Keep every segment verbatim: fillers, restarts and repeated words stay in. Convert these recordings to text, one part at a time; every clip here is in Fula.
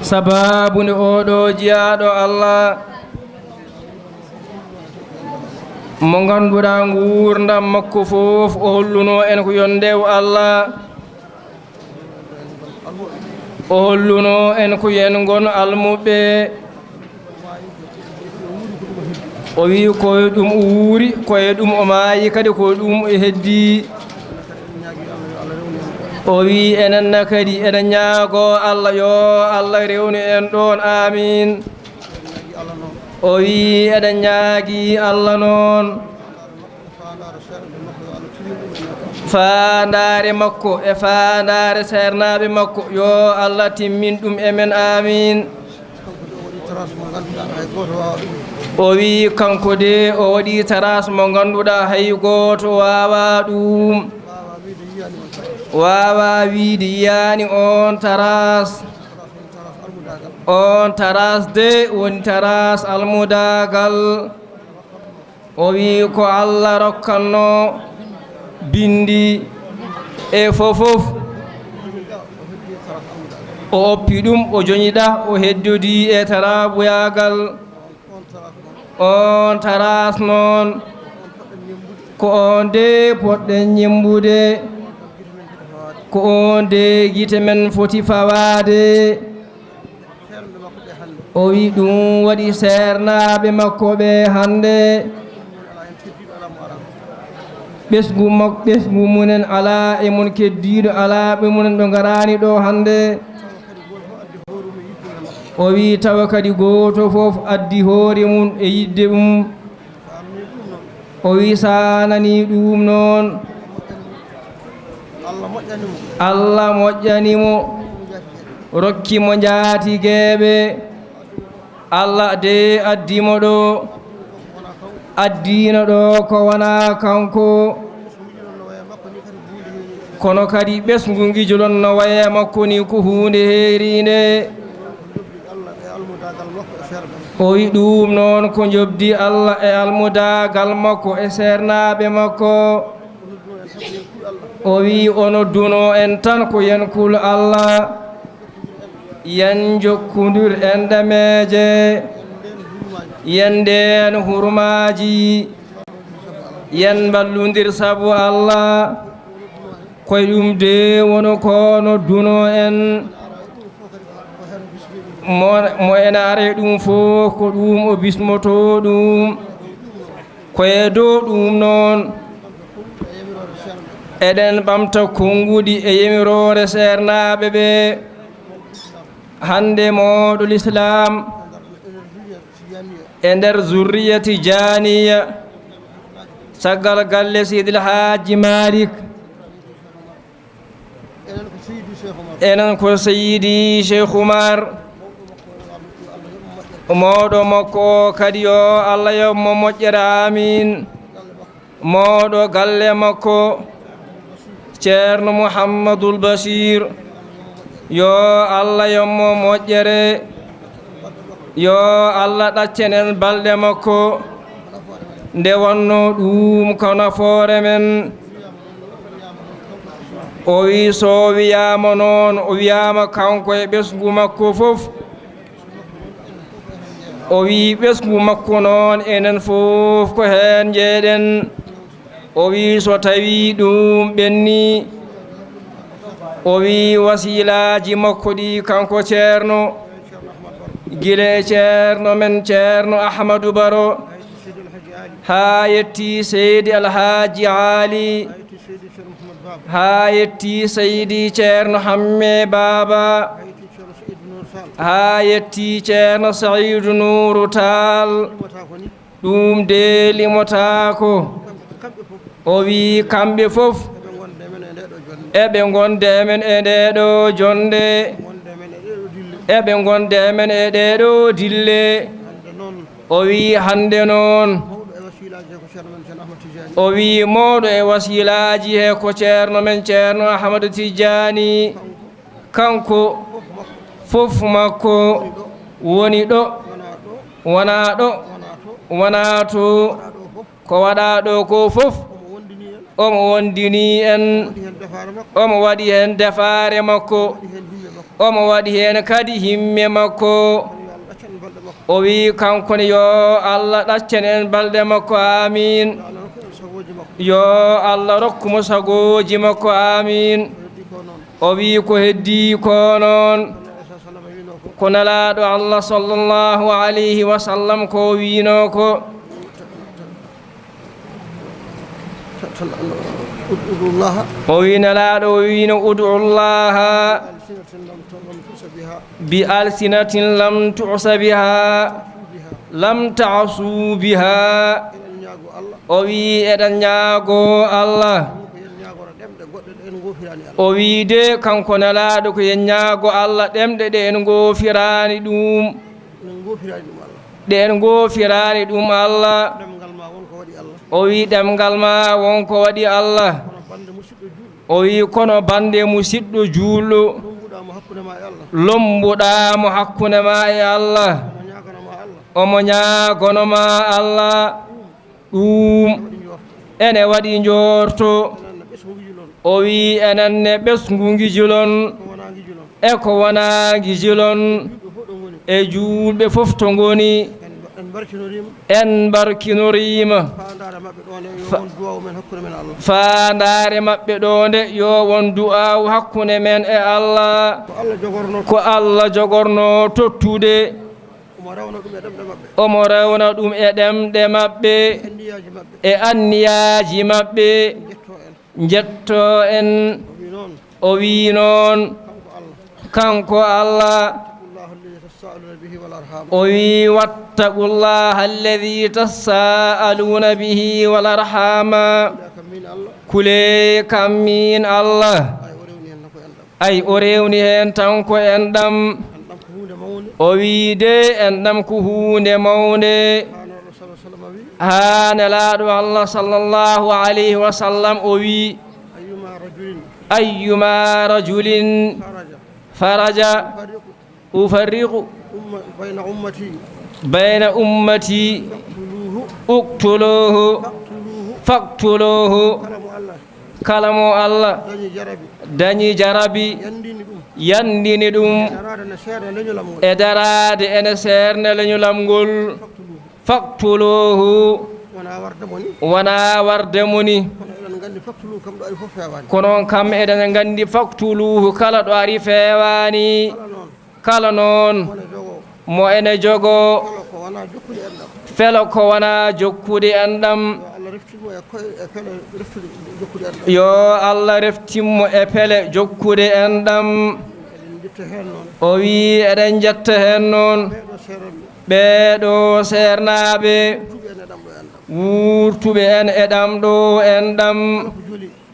Sabaabu nde oo ɗoo jiyaaɗo Allah, mo ngannduɗaa nguurndam makko fof, o hollunoo en ko yo en ndew Allah. O hollunoo en ko yo en ngon almuɓɓe. O wiyi ko e ɗum o wuuri, ko e ɗum o maayi, kadi ko ɗum o heddii. O wiyi enen ne kadi eɗen ñaagoo Allah, yo Allah rewnu en ɗoon. Aamiin. O wiyi eɗen ñaagii Allah noon. Faandaare makko e faandaare seernaaɓe makko, yo Allah timmin ɗum e men. Aamiin. O wiyi kanko de o waɗii taraas mo ngannduɗaa hay gooto waawaa ɗum. Waawaa wiide yiyaani oon taraas. Oon taraas de woni taraas almudaagal. O wiyi ko Allah rokkanno binndi e fof fof. O oppi ɗum, o joñiɗa, o heddodii e tarabuyaagal. Oon taraas noon, ko oon de poɗɗen ñemmbude. Ko oon de gite men foti fawaade. O wi ɗum waɗi seernaaɓe makko ɓe hannde. Ɓesngu mak-, ɓesngu mumen alaa e mon keddiiɗo, alaa ɓe mumen ɓe ngaraani ɗo hannde. O wi tawa kadi gooto fof addi hoore mum e yiɗde mum. O wi sa nani ɗum noon, Allah moƴƴani mo, rokki mo njaatigeeɓe. Allah de addi mo ɗo, addiino ɗo ko wonaa kanko. Kono kadi ɓesngu ngijolon no waye makko ni ko huunde heeriinde. O wi ɗum noon ko njobdi Allah e almudaagal makko e seernaaɓe makko. O wi o nodduno en tan ko yen kul Allah. Yen njokkundir enɗameeje, yen ndeen hurmaaji, yen mballundir sabu Allah. Koye ɗum de woni ko nodduno en. Mo, mo ena are ɗum fof ko ɗum o bismoto ɗum. Ko e dow ɗum noon, eɗen ɓamta konnguɗi e yamiroore seernaaɓe ɓe. Hannde mawɗo Lislaam e nder zurriya Tijaaniya, caggal galle Seydi El Haaji Maalik. Enen ko Seydi Cheikh Oumar. Enen ko Seydi Cheikh Oumar. Mawɗo makko o kadi, yo Allah yoɓ mo moƴƴere, amin. Mawɗo galle makko, Ceerno Mouhamadoul Bachir, yo Allah yoɓ mo moƴƴere. Yo Allah ɗaccen en balɗe makko, nde wonno ɗum ko nafoore men. O wi so wiyaama noon, o wiyaama kanko e ɓesngu makko fof. O wi ɓesngu makko noon, enen fof ko heen njeeɗen. O wi so tawi ɗum ɓenni, o wi wasilaaji makko ɗi kanko Ceerno, gila e Ceerno men Ceerno Ahmadu Baro, haa yetti Seydi Alhaaji Aali, haa yetti Seydi Ceerno Hamme Baaba, haa yetti Ceerno Saydu Nuuru Taal. Ɗum de limotaako. O wi kamɓe fof, eɓe ngonda e men e ndeeɗo jonnde, eɓe ngonda e men e ɗeeɗo dille. O wi hannde noon, o wi mawɗo e wasilaaji he ko Ceerno men Ceerno Ahmadu Tijjaani. Kanko fof makko woni ɗo, wonaa ɗo, wonaa to, ko waɗaa ɗo ko fof. Omo wondini en. Waɗi heen defaare makko. Omo waɗi heen defaare makko. Waɗi heen himme makko. Omo waɗi heen kadi himme makko. Kono yo Allah ɗaccan en balɗe makko. O wi kanko ne, yo Allah ɗaccen en balɗe makko. Amin. Yo Allah rokku en sagooji makko. Yo Allah rokku mo sagooji makko. Amin. Ko heddi ko noon. O wi ko heddi ko noon. Kono Rasul sallallahu alayhi wa sallam wiino ko. Ko Nalaaɗo Allah sallallahu alayhi wa sallam ko wiino ko. Tan, tan, ud'u Allaha. O wi Nalaaɗo o wiino, "Ud'u Allaha bi alsinatin lam tu'sa biha." Bi alsinatin lam tu'sa biha. Lam ta'su biha. Eɗen ñaago Allah. O wi eɗen ñaago Allah. Ko yen ñaagora ɗemɗe goɗɗe ɗe en ngoofiraani Allah. O wi de kanko Nalaaɗo ko yen ñaago Allah ɗemɗe ɗe en ngoofiraani ɗum. En ngoofiraani ɗum Allah. Ɗe en ngoofiraani ɗum Allah. Ɗemngal ma won ko waɗi Allah. O wi ɗemngal ma won ko waɗi Allah. Kono bannde musiɗɗo juulɗo. O wi kono bannde musiɗɗo juulɗo. Lombuɗaa mo hakkunde ma e Allah. Lombuɗaa mo hakkunde ma e Allah. Omo ñaaganoo ma Allah. Omo ñaagono ma Allah. Ɗum ene waɗi njoorto. O wi enen ne ɓesngu ngijilon. E ko wonaa ngijilon. E juulɓe fof to ngoni. En mbarkinoriima. Faandaare maɓɓe ɗo nde yo won du'aawu hakkunde men e Allah. Ko Allah jogornoo tottude. Omo rewna ɗum e ɗemɗe maɓɓe. Omo rewna ɗum e ɗemɗe maɓɓe. E anniyaaji maɓɓe. E anniyaaji maɓɓe. Njettoo en. Njettoo en. O wii noon. O wii noon. Kanko Allah. Kanko Allah. Ittaqullaha alladhi tasaaluna bihi wal arham. O wii, "Wattaqullaha alladhi tasaaluna bihi wal arhama." Yaa kam miin Allah. Kulee kam miin Allah. Ay, o rewni heen ko enɗam. Ay, o rewni heen tan ko enɗam. Enɗam ko huunde mawnde. O wii de, enɗam ko huunde mawnde. Haa Nelaaɗo sallallahu alayhi wa sallam wii. Haa Nelaaɗo Allah sallallahu alayhi wa sallam o wii. Ayyuma rajulin. Ayyuma rajulin. Kharaja. Kharaja. Yufarriqu. Ufarriqu. Umma-, bayna ummati. Bayna ummati. Uqtuluhu. Uqtuluhu. Faqtuluhu. Faqtuluhu. Kala mo Allah. Kala mo Allah. Dañi jarabi. Dañi jarabi. Yandini ɗum. Yandini ɗum. E daraade ene seerna leñol am ngol. E daraade ene seerna leñol am ngol. Faqtuluhu. Faqtuluhu. Wonaa warde mo ni. Wonaa warde mo ni. Kono eɗen nganndi faqtuluhu kam ɗo ari fof feewaani. Kono on kam eɗen nganndi faqtuluhu kala ɗo ari feewaani. Kala noon. Kala noon. Mo ene jogoo. Mo ene jogoo. Felo ko wonaa jokkude enɗam. Felo ko wonaa jokkude enɗam. Yo Allah reftin mo e koy-, e felo reftude jokkude enɗam. Yo Allah reftin mo e pele jokkude enɗam. Eɗen njetta heen noon. O wii eɗen njetta heen noon. Ɓee ɗo seeranɓe. Ɓee ɗo seernaaɓe. Wuurtuɓe en e ɗam ɗo enɗam. Wuurtuɓe en e ɗam ɗo enɗam.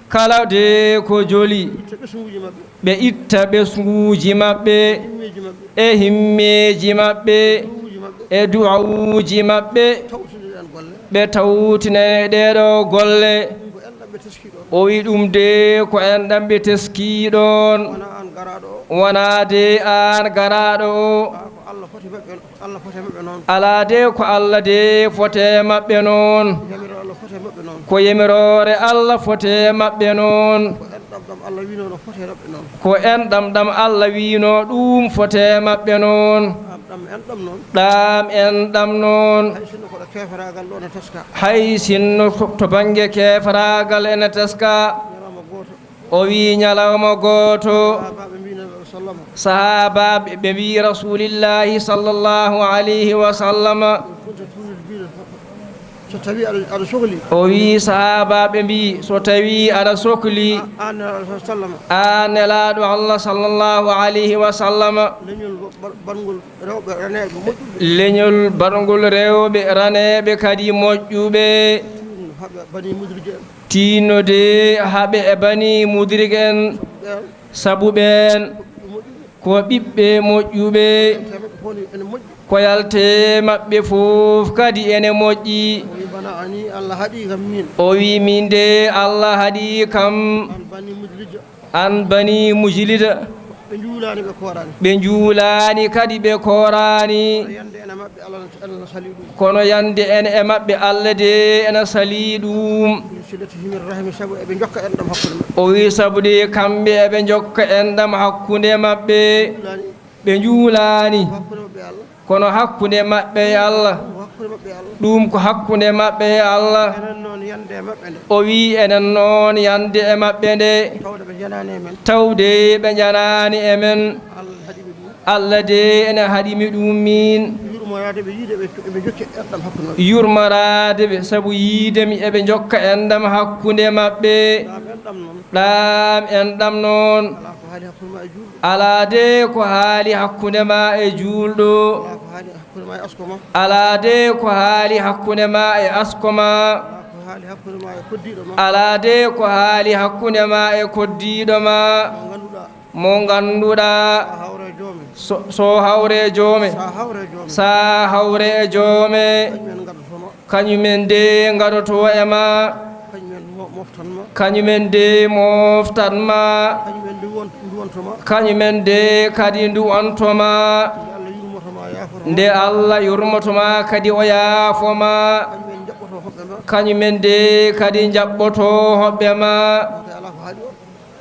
Kala ko joli. Kala de ko joli. Itta ɓesnguuji maɓɓe. Ɓe itta ɓesnguuji maɓɓe. Himmeeji maɓɓe. E himmeeji maɓɓe. Du'awuuji maɓɓe. E du'awuuji maɓɓe. Tawtine ɗeen golle. Ɓe tawtine ɗee ɗo golle. Ɗum ko enɗam ɓe teskii ɗoon. O wi ɗum de ko enɗam ɓe teskii ɗoon. Wonaa aan garaaɗo o. Wonaa de aan garaaɗo o. Kaa ko Allah foti maɓɓe. Allah foti e maɓɓe noon. Alaa de ko Allah de foti e maɓɓe noon. Yamiroore Allah foti e maɓɓe noon. Ko yamiroore Allah foti e maɓɓe noon. Ko enɗam ɗam Allah wiinoo no foti e maɓɓe noon. Ko enɗam ɗam Allah wiinoo ɗum foti e maɓɓe noon. Ɗam, ɗam enɗam noon. Ɗam enɗam noon. Hay sinno ko ɗo keeferaagal ɗo ene teska. Hay sinno ko to bannge keeferaagal ene teska. Ñalawma gooto. O wii ñalawma gooto. Sahaabaaɓe mbii Nabi sallama. Sahaabaaɓe ɓe mbii Rasuulillaahi sallallaahu alayhi wa sallama. Kunta turiidu biina, so tawii aɗa, aɗa sokli. O wii sahaabaaɓe mbii, so tawii aɗa sokli. A-, aan Nelaaɗo sallama. Aan Nelaaɗo Allah sallallaahu alayhi wa sallama. Leñol ba-, ba-, baɗngol rewɓe raneeɓe moƴƴuɓe. Leñol baɗngol rewɓe raneeɓe kadi moƴƴuɓe. Haɓe Banii Mudlij en. Tiinno de haɓe e Banii Mudlij en, sabu ɓeen ko ɓiɓɓe moƴƴuɓe, ko yalte maɓɓe fof kadi ene moƴƴi. O wii, miin de Allah haɗii kam. Aan Banii Mudlij. Ɓe njuulaani, ɓe kooraani. Ɓe njuulaani kadi, ɓe kooraani. Kono yande ene Maɓɓe, Allah na, Allah na salii ɗum. Kono yande en e maɓɓe, Allah de ena salii ɗum. Min silati himir rahimi, sabu eɓe njokka enɗam hakkunde maɓɓe. O wi sabu de kamɓe eɓe njokka enɗam hakkunde maɓɓe. Juulaani. Ɓe njuulaani. Hakkunde maɓɓe e Allah. Kono hakkunde maɓɓe e Allah. Ɗum hakkunde maɓɓe e Allah. Ɗum ko hakkunde maɓɓe e Allah. Enen noon yande e maɓɓe nde. O wi enen noon yande e maɓɓe nde. Tawde ɓe njanaani e men. Tawde ɓe njanaani e men. Allah haɗi ɓe ɗum. Allah de ene haɗi mi ɗum min. Yurmoraade ɓe yiide ɓe, ɓe njokki enɗam hakkunde maɓɓe. Yurmoraade ɓe sabu yiide mi eɓe njokka enɗam hakkunde maɓɓe. Ɗam enɗam noon. Ɗam enɗam noon. Alaa ko haali hakkunde ma e juulɗo. Alaa de ko haali hakkunde ma e juulɗo. Alaa ko haali hakkunde ma e asko ma. Alaa de ko haali hakkunde ma e asko ma. Alaa ko haali hakkunde ma e koddiiɗo ma. Alaa de ko haali hakkunde ma e koddiiɗo ma. Mo ngannduɗaa. Mo ngannduɗaa. Sa hawre joome. So, so hawre joome. Sa hawre joome. Sa hawre e joome. Kañum en ngaɗoto ma. Kañumen de ngaɗoto e ma. Kañumen mo-, moftan ma. Kañumen de moftan ma. Kañumen de won-, nduwanto ma. Kañumen de kadi nduwanto ma. Nde Allah yurmoto ma, yaafoto ma. Nde Allah yurmoto ma, kadi o yaafo ma. Kañumen jaɓɓoto hoɓɓe ma. Kañumen de kadi jaɓɓoto hoɓɓe ma. Wonde alaa ko haali on.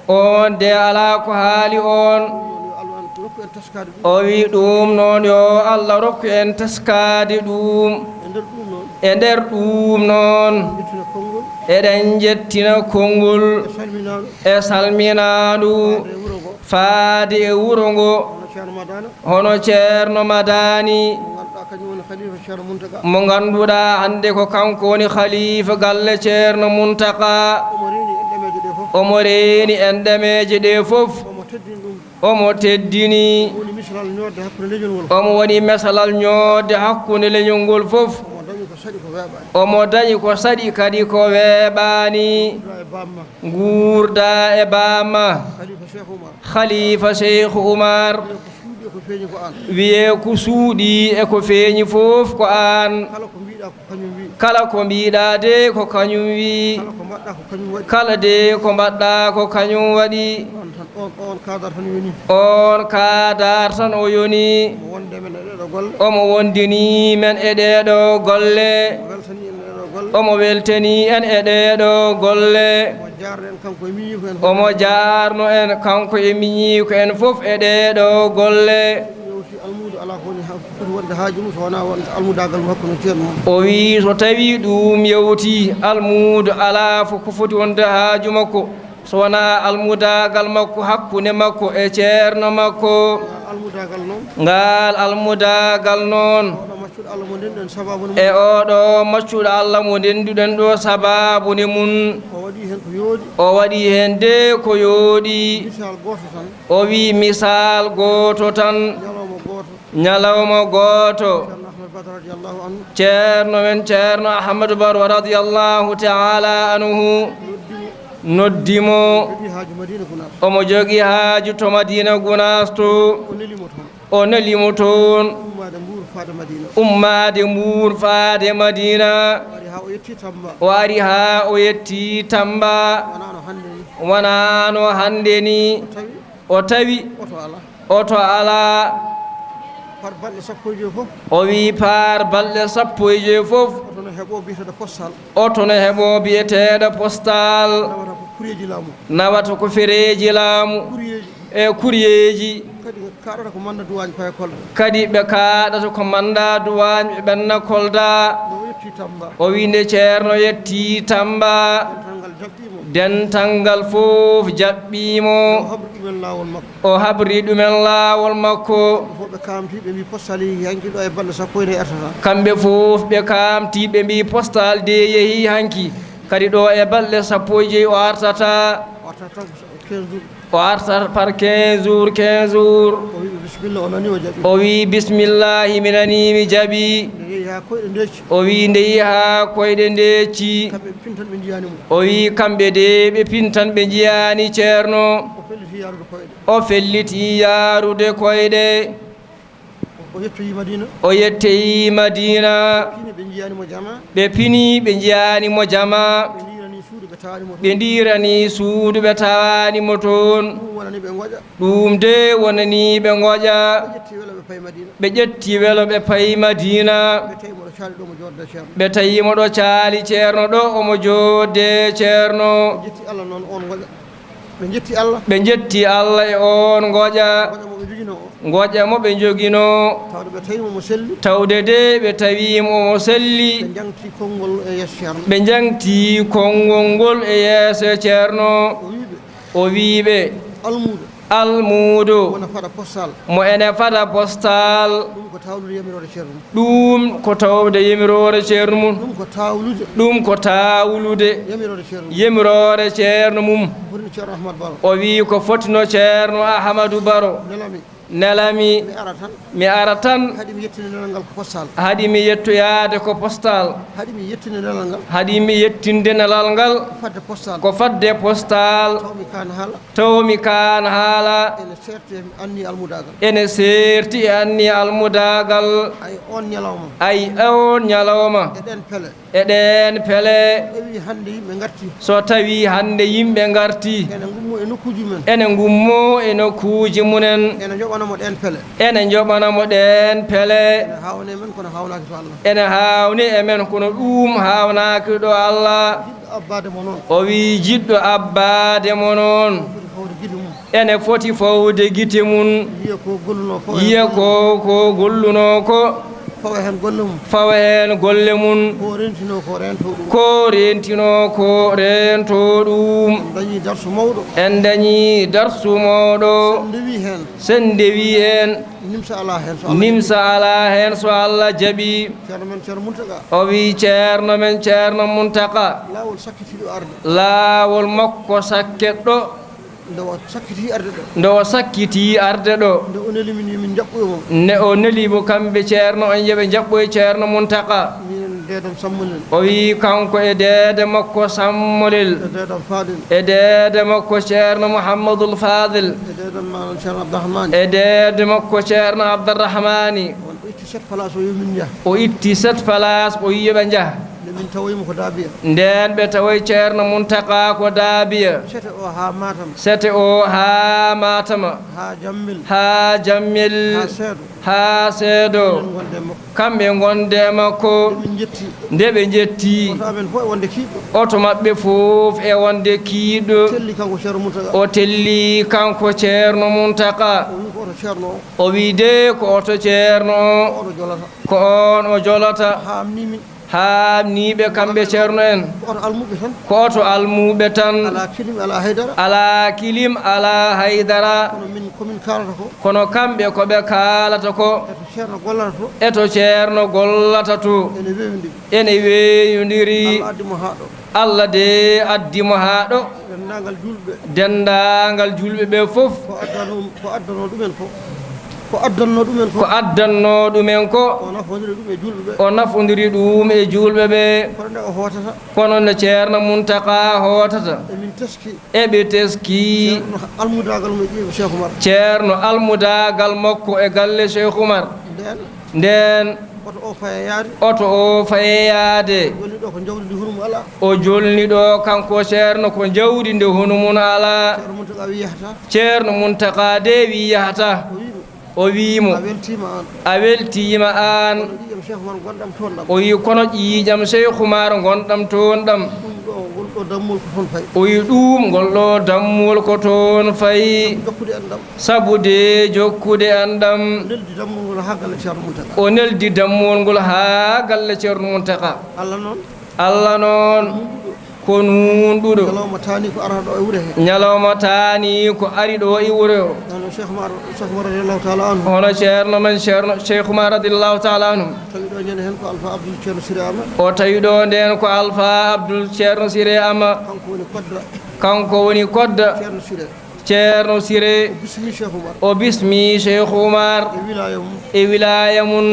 On de alaa ko haali on. Ɗum noon yo Allah rokku en teskaade ɗum. O wi ɗum noon yo Allah rokku en teskaade ɗum. E nder ɗum noon. E nder ɗum noon. Njettina konngol. Eɗen njettina konngol. E salminaandu. E salminaandu. Faade e wuro ngo. Faade e wuro ngo. Hono Ceerno Madani. Hono Ceerno Madani. Mo ngannduɗaa kañum woni Khalifa Ceerno Muntaka. Mo ngannduɗaa hannde ko kanko woni Khalifa galle Ceerno Muntaka. Omo reeni en ɗemeeje ɗe fof. Omo reeni en ɗemeeje ɗe fof. Omo teddini ɗum. Omo teddini. Omo woni misalal ñoodde hakkunde leñol ngol. Omo woni misalal ñoodde hakkunde leñol ngol fof. Omo dañi ko saɗi ko weeɓaani. Omo dañi ko saɗi kadi ko weeɓaani. Nguurda e baamma. Nguurda e baamma. Khalifa Cheikh Oumar. Khalifa Cheikh Oumar. Wiyee ko suuɗi e ko feeñi ko aan. Wiyee ko suuɗi e ko feeñi fof ko aan. Kala ko mbiɗa ko kañum wi. Kala ko mbiɗa de ko kañum wi. Kala ko mbaɗɗa ko kañum waɗi. Kala de ko mbaɗɗa ko kañum waɗi. On tan, on, on kaadar tan yoni. On kaadar tan o yoni. Omo wonde men e ɗeɗo golle. Omo wondini men e ɗeɗo golle. Omo weltani en e ɗeɗo golle. Omo weltani en e ɗeɗo golle. Omo jaarno en kanko e miñiiko en fof. Omo jaarno en kanko e miñiiko en fof e ɗeɗo golle. Yewti almuudo alaa ko woni ha-, foti wonde haaju mum so wonaa wonde almudaagal mum hakkunde ceerno mum. O wi so tawi ɗum yewti almuudo alaa fof ko foti wonde haaju makko. So wonaa almudaagal makko hakkunde makko e ceerno makko. Ngal almudaagal noon. Ngal almudaagal noon. Oɗo maccuɗo Allah mo ndenduɗen sabaabu ne mum. E oɗo maccuɗo Allah mo ndenduɗen ɗo sabaabu ne mum. O waɗi heen ko yooɗi. O waɗi heen de ko yooɗi. Misal gooto tan. O wi misal gooto tan. Ñalawma gooto. Ñalawma gooto. Ceerno Ahmad Badara radiyallahu anhu. Ceerno men Ceerno Ahmadu Baro radiyallahu ta'ala anhu. Noddi mo. Noddi mo. Jogii haaju Madina Gunaas. Omo jogii haaju to Madina Gunaas to. O neli mo toon. O neli mo toon. Ummaade Mbuur faade Madina. Ummaade Mbuur faade Madina. O ari haa o yetti Tamba. O ari haa o yetti Tamba. Wonaa no hannde ni. Wonaa no hannde ni. O tawi. O tawi. Oto alaa. Oto alaa. Par balɗe sappo e joy fof. O wi par balɗe sappo e joy fof. Oto no heɓo biyeteeɗo postal. Oto no heɓo biyeteeɗo postal. Nawata ko kureeji laamu. Nawata ko fereeji laamu. Kureeji. E kureeji. Kadi kaaɗata ko manda duwaañ faye Kolda. Kadi ɓe kaaɗata ko manda duwaañ ɓe ɓenna Kolda. Nde o yetti Tamba. O wi nde Ceerno yetti Tamba. Dental ngal jaɓɓii mo. Dental ngal fof jaɓɓii mo. O habri ɗumen laawol makko. O habri ɗumen laawol makko. Kamɓe fof ɓe kaamti, ɓe mbi postal yehi hanki ɗo e balɗe sappo e nayi artata. Kamɓe fof ɓe kaamti, ɓe mbi postal de yehi hanki. Kadi ɗo e balɗe sappo e joy o artata. O artata tan ko quinze jours. O artata par quinze jours, quinze jours. O wi ɓe, "Bismillah, o nani, o jaɓi." O wi, "Bismillahi, mi nani, mi jaɓi." Nde yehi haa koyɗe ndeecci. O wi, nde yehi haa koyɗe ndeecci. Kamɓe ɓe pintan ɓe njiyaani mo. O wi, kamɓe de ɓe pintan ɓe njiyaani Ceerno. O felliti yaarude koyɗe. O felliti yaarude koyɗe. O yettoyi Madina. O yettoyi Madina. Ɓe pini, ɓe njiyaani mo jama. Ɓe pini, ɓe njiyaani mo jama. Ɓe ndiirani suudu, ɓe tawaani mo toon. Ɓe ndiirani suudu, ɓe tawaani mo toon. Ɗum wona Ɓe ngoƴa. Ɗum de wonani ɓe ngoƴa. Ɓe ƴetti welo ɓe payi Madina. Ɓe ƴetti welo ɓe payi Madina. Ɓe tawi mo ɗo caali ɗo mo joodde Ceerno. Ɓe tawi mo ɗo caali Ceerno ɗo omo joodde Ceerno. Ɓe ƴetti Allah noon, on ngoƴa. Ɓe ƴetti Allah. Ɓe ƴetti Allah e on ngoƴa. Ngoƴa mo ɓe njogino o. Ngoƴa mo ɓe njogino. Tawde ɓe tawi mo mo selli. Tawde de ɓe tawi mo mo selli. Ɓe njaŋti konngol e yeeso Ceerno. Ɓe njaŋti konngol ngol e yeeso Ceerno. O wii ɓe. O wii ɓe. Almuudo. Almuudo. Wona fada postal. Mo ene fada postal. Ɗum ko tawlude yamiroore Ceerno mum. Ɗum ko tawde yamiroore Ceerno mum. Ɗum ko tawlude. Ɗum ko tawlude. Yamiroore Ceerno mum. Yamiroore Ceerno mum. Ɓurni Ceerno Ahmad Baro. O wii ko fotino Ceerno Ahmadu Baro. Nelami. Nelami. Mi ara tan. Mi ara tan. Haɗi mi yettinde nelal ngal ko postal. Haɗi mi yettoyaade ko postal. Haɗi mi yettinde nelal ngal. Haɗi mi yettinde nelal ngal. Ko fadde postal. Ko fadde postal. Taw mi kaan haala. Taw mi kaan haala. Ene seerti e anni almudaagal. Ene seerti e anni almudaagal. Ay on ñalawma. Ay on ñalawma. E ɗeen pele. E ɗeen pele. So tawi hannde yimɓe ngarti. So tawi hannde yimɓe ngarti. Ene ngummo e nokkuuji men. Ene ngummo e nokkuuji mumen. Ene njoɓana mo ɗeen pele. Ene njoɓana mo ɗeen pele. Ene haawne men kono haawnaaki to Allah. Ene haawni e men kono ɗum haawnaaki ɗo Allah. Jiɗɗo abbaade mo noon. O wii jiɗɗo abbaade mo noon. Foti fawde gite mum. Ene foti fawde gite mum. Yiya ko gollunoo ko. Yiya ko, ko gollunoo ko. Fawa heen golle mum. Fawa heen golle mum. Ko rentinoo ko, reentoo ɗum. Ko rentinoo ko, reentoo ɗum. En dañii darsu mawɗo. En dañii darsu mawɗo. So en ndewii heen. So en ndewii heen. Nimsa alaa heen, so Allah jaɓii. Nimsa alaa heen, so Allah jaɓii. Ceerno men, Ceerno Muntaka. O wii ceerno men, Ceerno Muntaka. Laawol sakkitiiɗo arde. Laawol makko sakketɗo. Nde o sakkitii arde ɗo. Nde o sakkitii arde ɗo. Nde o neli min, yo min njaɓɓoy mo. Nde o neli mo kamɓe ceerno en, yo ɓe njaɓɓoy Ceerno Muntaka. Minen deedam Sammolel. O wii kanko e deede makko Sammolel. E deedam Fadel. E deede makko Ceerno Muhammadul Fadel. E deedam Maam Ceerno Abdourahmane. E deede makko Ceerno Abdourahmane. O itti sept place o yo min njah. O itti sept place o yi yo ɓe njah. Nde min tawoyi mo ko Daabiya. Ndeen ɓe tawoyi Ceerno Muntaka ko Daabiya. Sete o haa Matam. Sete o haa Matama. Haa Jammel. Haa Jammel. Haa Seedo. Haa Seedo. Minen ngonde e makko. Kamɓe ngonde e makko. Nde ɓe njetti. Nde ɓe njetti. Oto amen fof e wonde kiiɗɗo. Oto maɓɓe fof e wonde kiiɗɗo. Telli kanko Ceerno Muntaka. O telli kanko Ceerno Muntaka. O wii ko oto Ceerno o. O wii de ko oto Ceerno o. Ko oto jolata. Ko oon o jolata. Haamnii min. Haamnii ɓe kamɓe ceerno en. Ko oto almuɓe tan. Ko oto almuɓe tan. Alaa kilim, alaa haydara. Alaa kilim, alaa haydara. Kono min, ko min kaalata ko. Kono kamɓe ko ɓe kaalata ko. Eto ceerno gollata to. Eto ceerno gollata to. Ene weewindiri. Ene weewindiri. Allah addi mo haa ɗo. Allah de addi mo haa ɗo. Denndaangal juulɓe. Denndaangal juulɓe ɓe fof. Ko addanoo, ko addanoo ɗumen ko. Ko addanoo ɗumen ko. Ko addanoo ɗumen ko. O nafondiri ɗum e juulɓe ɓe. O nafondiri ɗum e juulɓe ɓe. Kono nde o hootata. Kono nde Ceerno Muntaka hootata. Emin teski. Eɓe teski. Ceerno almudaagal mo e ƴiiƴam Cheikh Oumar. Ceerno almudaagal makko e galle Cheikh Oumar. Ndeen. Ndeen. Oto o fayeyaade. Oto o fayeyaade. Jolni ɗo ko jawdi ndi hono mum alaa. O jolni ɗo kanko Ceerno ko jawdi nde hono mum alaa. Ceerno Muntaka wi yahata. Ceerno Muntaka de wi yahata. O wi ɗum. O wi mo. A weltiima aan. A weltiima aan. Kono ƴiiƴam Cheikh Oumar ngonɗam toon ɗam. O wi kono ƴiiƴam Cheikh Oumar ngonɗam toon ɗam. Ɗum ɗo, ngol ɗo dammuwol ko toon fayi. O wi ɗum ngol ɗo dammuwol ko toon fayi. Jokkude enɗam. Sabu de jokkude enɗam. O neldi dammuwol ngol haa galle Ceerno Muntaka. O neldi dammuwol ngol haa galle Ceerno Muntaka. Allah noon. Allah noon. Nuunɗuɗo. Ko nuunɗuɗo. Ñalawma taani ko arata ɗo e wuro he. Ñalawma taani ko ari ɗo e wuro o. Hono Cheikh Oumar, Cheikh Oumar radiyallahu taala anhu. Hono ceerno men, ceerno Cheikh Oumar radiyallahu taala anhu. Tawi ɗo ñande heen ko Alpha Abdoul Ceerno Siré Ama. O tawi ɗo ndeen ko Alpha Abdoul Ceerno Siré Ama. Kanko woni kodda. Kanko woni kodda. Ceerno Siré. Ceerno Siré. O bismi Cheikh Oumar. O bismi Cheikh Oumar. E wilaya mum. E wilaya mum.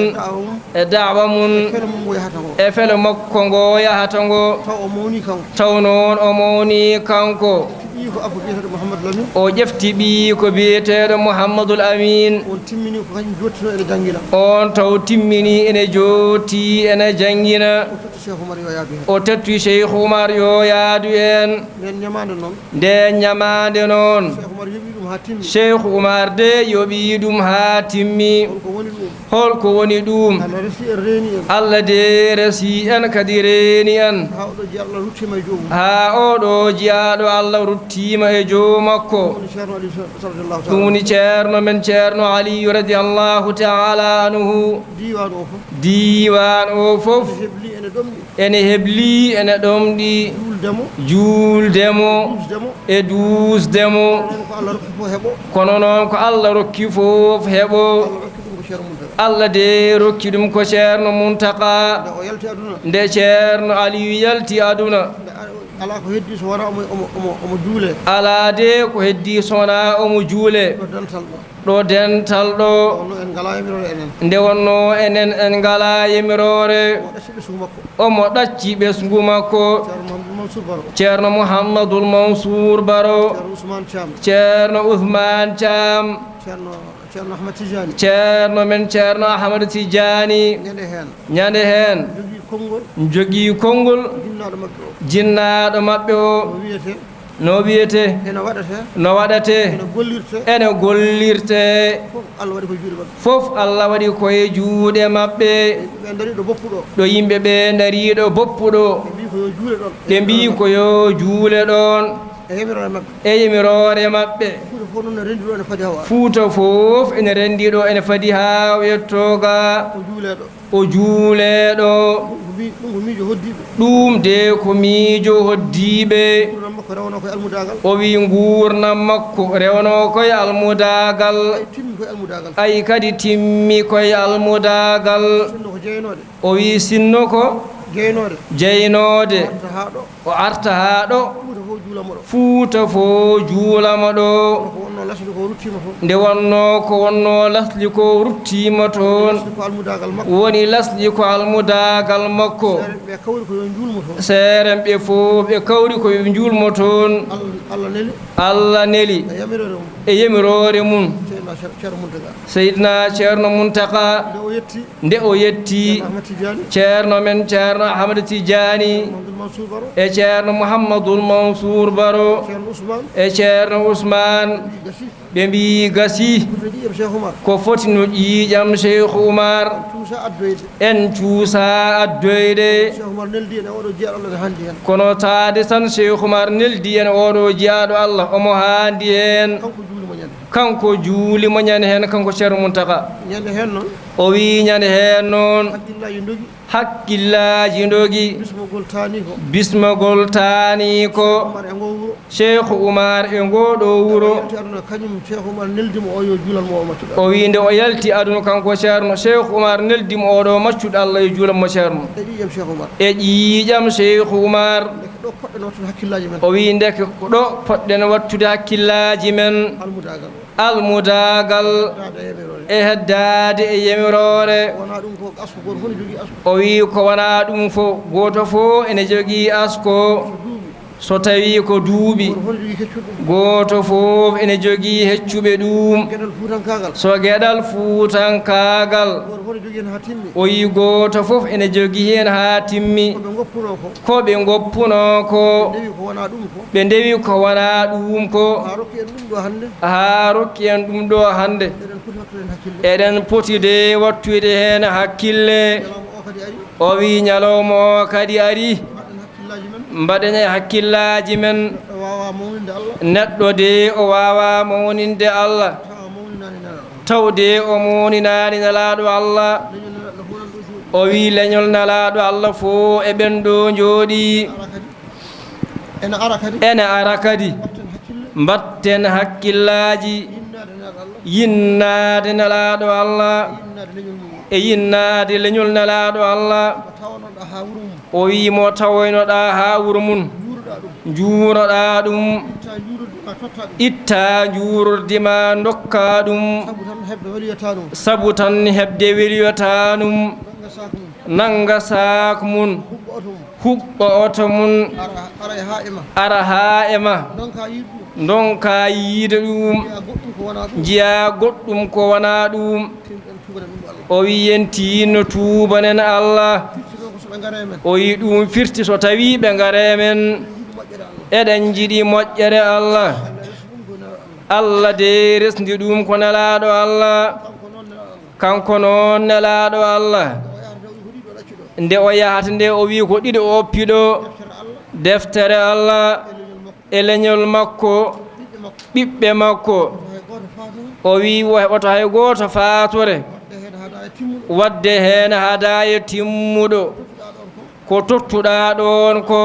E da'wa mum. E da'wa mum. E felo mum ngo yahata ngo. E felo makko ngo yahata ngo. Taw o mawni kanko. Taw noon o mawni kanko. Ƴetti ɓiyi ko abbo biyeteeɗo Mouhamadou Lamine. O ƴefti ɓiyi ko biyeteeɗo Mouhamadoul Amine. On timmini ko kañum jottinoo ene janngina. On taw timmini ene jotti ene janngina. O totti Cheikh Oumar yo yaadu heen. O totti Cheikh Oumar yo yaadu heen. Ndeen ñamaande noon. Ndeen ñamaande noon. Cheikh Oumar yoɓi ɗum Haa timmi. Cheikh Oumar de yoɓii ɗum haa timmi. Hol ko woni ɗum? Hol ko woni ɗum? Allah resi en, reeni en. Allah de resi en, kadi reeni en. Haa oɗo jiyaaɗo Allah ruttiima e joomum. Haa oɗo jiyaaɗo Allah ruttiima e joom makko. Ɗum woni Ceerno Aliyu radiyallahu ta'ala. Ɗum woni Ceerno men Ceerno Aliyu radiyallahu ta'ala anhu. Diiwaan o fof. Diiwaan o fof. Ene heblii, ene ɗomɗi. Ene heblii, ene ɗomɗi. Juulde mo. Juulde mo. Duusde mo. E duusde mo. Kono noon ko Allah rokki fof heɓo. Kono noon ko Allah rokki fof heɓo. Allah rokki ɗum ko Ceerno Muntaga. Allah de rokki ɗum ko Ceerno Muntaga. Nde o yalti aduna. Nde Ceerno Aliyu yalti aduna. Nde a-, alaa ko heddii so wonaa omo, omo, omo, omo juulee. Alaa de ko heddii so wonaa omo juulee. Ɗo dental ɗo. Ɗo dental ɗo. Nde wonnoo en ngalaa yamiroore enen. Nde wonnoo enen en ngalaa yamiroore. Omo ɗacci ɓesngu makko. Omo ɗacci ɓesngu makko. Ceerno Mouhamadou Mansour Baro. Ceerno Mouhamadou Mansour Baro. Ceerno Ousmane Thiam. Ceerno Ousmane Thiam. Ceerno, Ceerno Ahmad Tidiane. Ceerno men Ceerno Ahmad Tidiane. Ñande heen. Ñande heen. Jogii konngol. Jogii konngol. Jinnaaɗo maɓɓe o. Jinnaaɗo maɓɓe o. No wiyetee? No wiyetee? Ene waɗatee? No waɗatee? Ene gollirtee? Ene gollirtee? Fof Allah waɗi ko e juuɗe maɓɓe. Fof Allah waɗi ko e juuɗe maɓɓe. Ɓe ndarii ɗo boppu ɗo. Ɗo yimɓe ɓe ndarii ɗo boppu ɗo. Ɓe mbii ko yo juule ɗoon. Ɓe mbii ko yo juule ɗoon. E yamiroore maɓɓe. E yamiroore maɓɓe. Fuuta fof noon ne renndi ɗo ene fadi haa o arta. Fuuta fof ene renndi ɗo ene fadi haa o yettoo ga. O juulee ɗo. O juulee ɗo. Ɗum ko mi-, ɗum ko miijo hoɗdiiɓe. Ɗum de ko miijo hoɗdiiɓe. Nguurndam makko rewnoo ko e almudaagal. O wiyi nguurndam makko rewnoo ko e almudaagal. Ay, timmi ko e almudaagal. Ay, kadi timmi ko e almudaagal. Sinno ko jeynoode. O wiyi sinno ko jeynoode. Jeynoode. O arta haa ɗo. O arta haa ɗo. Fuuta fof juulamo ɗo. Fuuta fof juulamo ɗo. Kono ko wonnoo lasli ko ruttiima toon. Nde wonnoo ko wonnoo lasli ko ruttiima toon. Lasli ko almudaagal makko. Woni lasli ko almudaagal makko. Seerenɓe kawri ko yo njuulmo toon. Seerenɓe fof ɓe kawri ko yo njuulmo toon. Al-, Allah neli. Allah neli. E yamiroore mum. E yamiroore mum. Seydina Cer-, Ceerno Muntaga. Seydina Ceerno Muntaga. Nde o yetti. Nde o yetti Ceerno Ahmad Tidiane. Ceerno men Ceerno Ahmad Tidiane. Mouhamadoul Mansour Baro. E Ceerno Mouhamadoul Mansour Baro. Ceerno Ousmane. E Ceerno Ousmane. Ɓe mbii gasii. Ɓe mbii gasii. Ko foti no ƴiiƴam Cheikh Oumar. Ko foti no ƴiiƴam Cheikh Oumar. En cuusaa addoyde. En cuusaa addoyde. Cheikh Oumar neldi en e oɗo jiyaaɗo Allah ene haandi heen. Kono taade tan Cheikh Oumar neldi en oɗo jiyaaɗo Allah omo haandi heen. Kanko juuli mo ñande. Kanko juuli mo ñande heen, kanko Ceerno Muntaga. Ñande heen noon. O wiyi ñande heen noon. Hakkillaaji ndogi. Hakkillaaji ndogi. Bismagol taanii ko. Bismagol taanii ko. Oumar e ngoo wuro. Cheikh Oumar e ngoo ɗoo wuro. Nde o yalti aduna, kañum Cheikh Oumar neldi mo o yo juulan mo o maccuɗo. O wiyi nde o yalti aduna kanko Ceerno, Cheikh Oumar neldi mo oɗo maccuɗo Allah yo juulan mo Ceerno. E ƴiiƴam Cheikh Oumar. E ƴiiƴam Cheikh Oumar. Ndeke ɗo poɗɗen wattude hakkillaaji men. O wiyi ndeke ko ɗo poɗɗen wattude hakkillaaji men. Almudaagal. Almudaagal. Heddaade e yamiroore. E heddaade e yamiroore. Wonaa ɗum ko asko, gooto fof ne jogii asko. O wiyi ko wonaa ɗum fof, gooto fof ene jogii asko. So duuɓi. So tawii ko duuɓi. Gooto fof ne jogii heccuɗo ɗum. Gooto fof ene jogii heccuɓe ɗum. Geɗal fuutankaagal. So geɗal fuutankaagal. Gooto fof ne jogii heen haa timmi. O wiyi gooto fof ene jogii heen haa timmi. Ko ɓe ngoppunoo ko. Ko ɓe ngoppunoo ko. Ɓe ndewi ko wonaa ɗum ko. Ɓe ndewi ko wonaa ɗum ko. Haa rokki en ɗum ɗo hannde. Haa rokki en ɗum ɗo hannde. Eɗen poti wattude heen hakkille. Eɗen poti de wattude heen hakkille. Ñalawma o kadi ari. O wiyi ñalawma o kadi ari. Mbaɗen hakkillaaji men. Mbaɗen e hakkillaaji men. Neɗɗo waawaa mawninde Allah. Neɗɗo de o waawaa mawninde Allah. Tawa mawninaani Nelaaɗo. Taw de o mawninaani Nelaaɗo Allah. Leñol Nelaaɗo fof nan ɗo jooɗii. O wiyi leñol Nelaaɗo Allah fof e ɓen ɗo njooɗii. Ene ara kadi. Ene ara kadi. Ene ara kadi. Mbaɗten hakkille. Mbaɗten hakkillaaji. Yinnaade Nelaaɗo Allah. Yinnaade Nelaaɗo Allah. Yinnaade leñol mum. E yinnaade leñol Nelaaɗo Allah. Mo tawonoɗaa haa wuro mum. O wiyi mo tawoynoɗaa haa wuro mum. Njuuroɗaa ɗum. Njuuroɗaa ɗum. Ittaa njuurordi ma, tottaa ɗum. Ittaa njuurordi ma, ndokkaa ɗum. Sabu tan heɓde weliyotaanum. Sabu tan heɓde weliyotaanum. Nannga saak mum. Nannga saak mum. Huɓɓa oto mum. Huɓɓa oto mum. Ara, ara e haa e ma. Ara haa e ma. Ndonkaa yiide ɗum. Ndonkaa yiide ɗum. Njiyaa goɗɗum ko wonaa ɗum. Njiyaa goɗɗum ko wonaa ɗum. Tin-, en tuubanen ɗum Allah. O wiyi en tinno tuubanen Allah. Firti noon ko so ɓe ngaree men. O wiyi ɗum firti so tawii ɓe ngaree men. Eɗen njiɗi moƴƴere Allah. Eɗen njiɗi moƴƴere Allah. Allah resi ɗum ko Nelaaɗo Allah. Allah de resndi ɗum ko Nelaaɗo Allah. Kanko noon Nelaaɗo Allah, nde o yahata nde, o wi ko ɗiɗo o oppi ɗo: deftere Allah e leñol makko, ɓiɓɓe makko. O wi o heɓato hay gooto faatore waɗde heen hadaaya timmuɗo. Ko tottuɗaa ɗoon ko,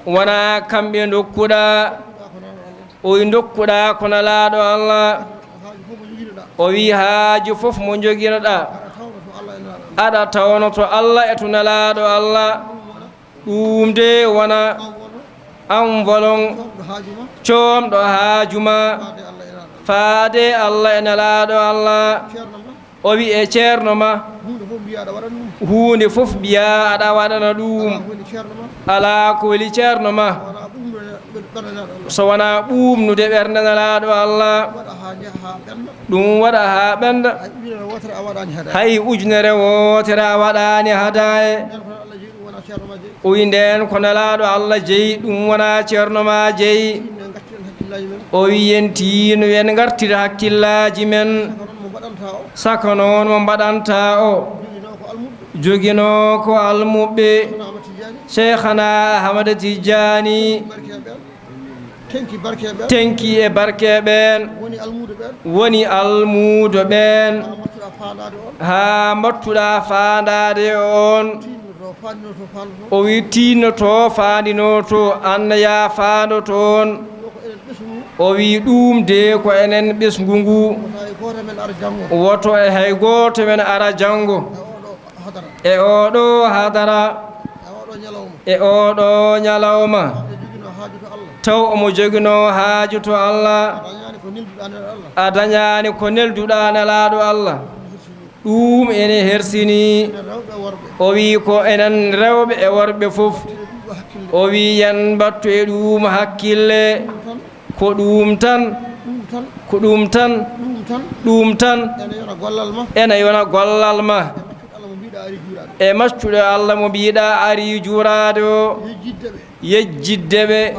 wonaa kamɓe ndokkuɗaa. O wi ndokkuɗaa ko Nelaaɗo Allah. O wi haaju fof mo njoginoɗaa, aɗa tawno to Allah e to Nelaaɗo Allah. Ɗum de wona enveloppe coomɗo haaju ma faade Allah e Nelaaɗo Allah. O wi e ceerno ma, huunde fof mbiyaa aɗa waɗana ɗum. Alaa ko weli ceerno ma so wonaa ɓuuɓnude ɓernde Nelaaɗo Allah. Ɗum waɗa haa ɓennda. Hay ujunere wootere a waɗaani hadaaye. O wi ndeen ko Nelaaɗo Allah jeyi, ɗum wonaa ceerno ma jeyi. O wi en tiino, en ngartir hakkillaaji men. Saka noon mo mbaɗanta o, joginoo ko almuɓɓe Cheikhana Ahmada Tijjaani. Tenki e barke ɓeen, woni almuudo ɓeen, haa mbattuɗaa faandaade on. O wi tiinnoto, faandinoto, annaya faandoto on. O wi ɗum de ko enen ɓesngu ngu. Woto e hay gooto men ara janngo e oɗo hadara, e oɗo ñalawma, taw omo joginoo haaju to Allah, a dañaani ko nelduɗaa Nelaaɗo Allah. Ɗum ene hersini. O wi ko enen rewɓe e worɓe fof. O wi yen mbattu e ɗum hakkille. Ko ɗum tan, ko ɗum tan, ɗum tan ene yona gollal ma e maccuɗo Allah mo mbiɗa ari juuraade o. Yejjidde ɓe,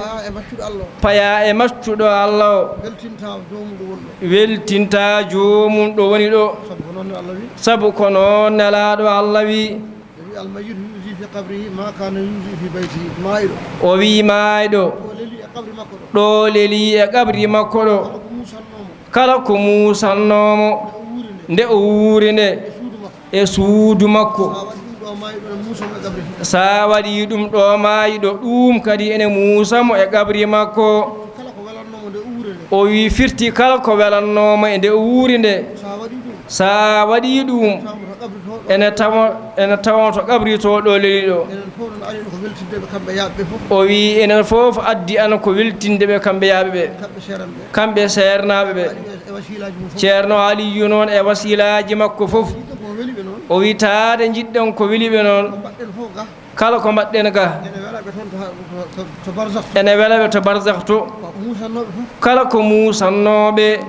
paya e maccuɗo Allah o, weltinta joomum ɗo woni ɗo. Sabu ko noon Nelaaɗo Allah wi. Almayyitu yuzi fi qabrihi ma kana yuzi fi baytihi. Maayɗo, o wi maayɗo, ɗo leli e qabri makko ɗo, kala ko muusannoomo nde o wuuri nde e suudu makko, sa waɗi ɗum ɗo maayɗo, ɗum kadi ene muusa mo e qabri makko. O wi firti kala ko welannoomo e nde o wuuri nde, sa waɗi ɗum, ene tawa, ene tawa to qabri to ɗo leli ɗo. O wi enen fof addi an ko weltinde ɓe kamɓe yaaɓe ɓe, kamɓe seernaaɓe ɓe. Ceerno Aliyu noon e wasiilaaji makko fof, o wi taade njiɗɗen ko weli ɓe noon. Kala ko mbaɗɗen ga, ene wela ɓe to barzakh to. Kala ko muusannooɓe,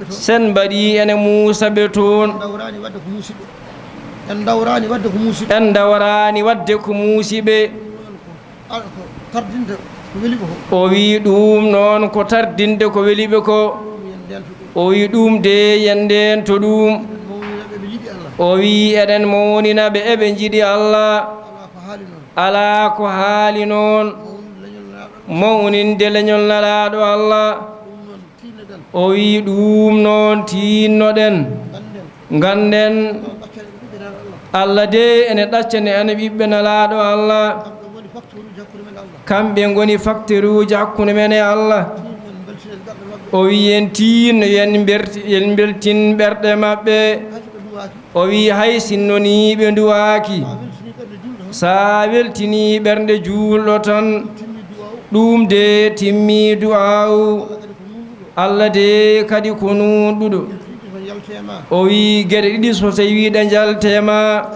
sen mbaɗi ene muusa ɓe toon. En dawraani waɗde ko muusi ɓe. O wi ɗum noon ko tardinde ko weli ɓe ko. O wi ɗum de yen ndeen to ɗum. O wi eɗen mawnina ɓe eɓe njiɗi Allah. Alaa ko haali noon. Mawninde leñol Nelaaɗo Allah. O wi ɗum noon tiinnoɗen. Ngannden Allah de ene ɗaccani en ɓiɓɓe Nelaaɗo Allah. Kamɓe ngoni faktoruuji hakkunde men e Allah. O wi en tiinno, yen mberti-, yen mbeltin ɓerɗe maɓɓe. O wi hay sinno ni ɓe nduwaaki, sa weltini ɓernde juulɗo tan, ɗum de timmi du'aawu. Allah de kadi ko nuunɗuɗo. O wi geɗe ɗiɗi so tawi ɗe njaltema,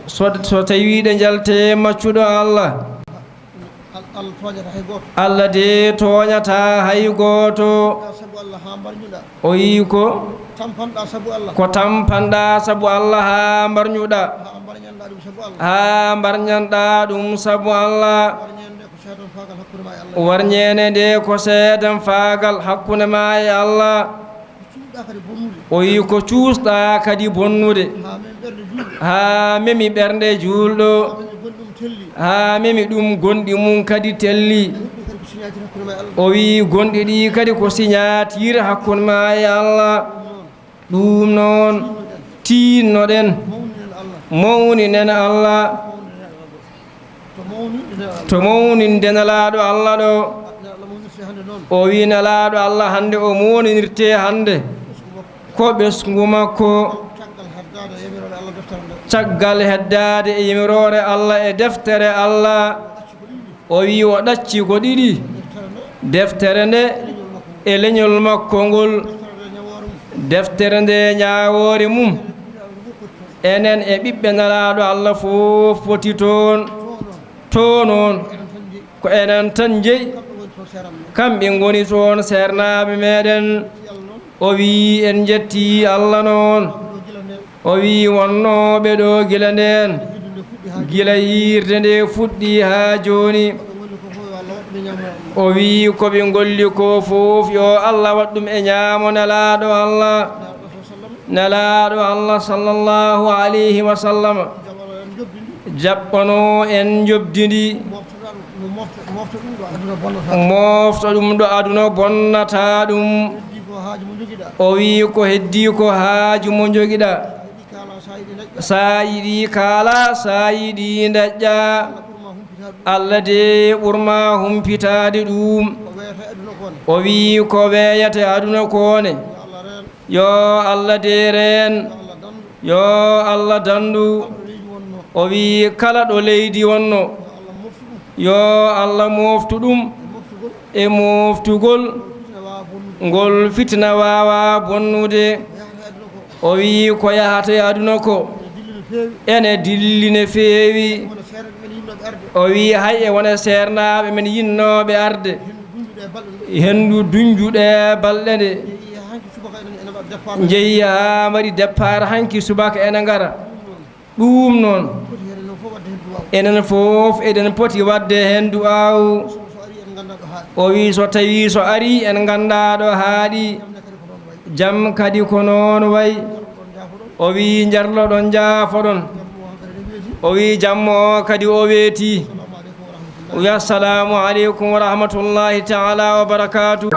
so, so tawi ɗe njalte maccuɗo Allah. Allah tooñata hay gooto. Allah de tooñata hay gooto. O wi ko tampanɗa sabu Allah. Ko tampanɗa sabu Allah haa mbarñuɗa. Haa mbarñanɗa ɗum sabu Allah. Haa mbarñanɗa ɗum sabu Allah. Mbarñande ko seetan Warñeene nde ko seedam faagal hakkunde ma e Allah. O wi ko cuusɗa kadi bonnude. Haa memi ɓernde juulɗo. Haa memi ɗum gonɗi mum kadi telli. O wi gonɗi ɗi kadi ko signature hakkunde ma e Allah. Ɗum noon, tiinnoɗen, mawninen Allah. To mawninde Nelaaɗo Allah ɗo, o wi Nelaaɗo Allah hannde o mawninirte hannde. Ko ɓesngu makko. Caggal heddaade e yamiroore Allah e deftere Allah. O wi o ɗacci ko ɗiɗi, deftere nde e leñol makko ngol, deftere nde ñaawoore mum. Enen e ɓiɓɓe Nelaaɗo Allah fof poti toon. To noon, ko enen tan njeyi, kamɓe ngoni toon seernaaɓe meɗen. O wi en njetti Allah noon. O wi wonnoo ɓe ɗo gila ndeen, gila yiirde nde fuɗɗi haa jooni. O wi ko ɓe ngolli ko fof yo Allah waɗ ɗum e ñaamo Nelaaɗo Allah. Nelaaɗo Allah sallallahu alayhi wa sallam jaɓɓanoo en njoɓdi ndi. Moofta ɗum ɗo aduna bonnata ɗum. O wi ko heddii ko haaju mo njogiɗa. Sa yiɗi kaala, sa yiɗi daƴƴa. Allah de ɓurma humpitaade ɗum. O wi ko weeyata aduna ko ne. Yo Allah de reen. Yo Allah dandu. O wi kala ɗo leydi wonno. Yo Allah mooftu ɗum e moftugol ngol fitina waawa bonnude. O wi ko yahata e aduna ko ene dilli ne feewi. O wi hay e wona seernaaɓe men yinnooɓe arde. Henndu duñjuɗe balɗe nde. Njeyi haa mbaɗi départ hanki subaka ene ngara. Ɗum noon, enen fof eɗen poti waɗde heen du'aaw. O wi so tawi so ari en ngannda ɗo haaɗi. Jam kadi ko noon wayi. O wi njarloɗon njaafoɗon. O wi jammo o kadi o weeti. O wi assalamu aleykum wa rahmatullahi taala wa barakatuh.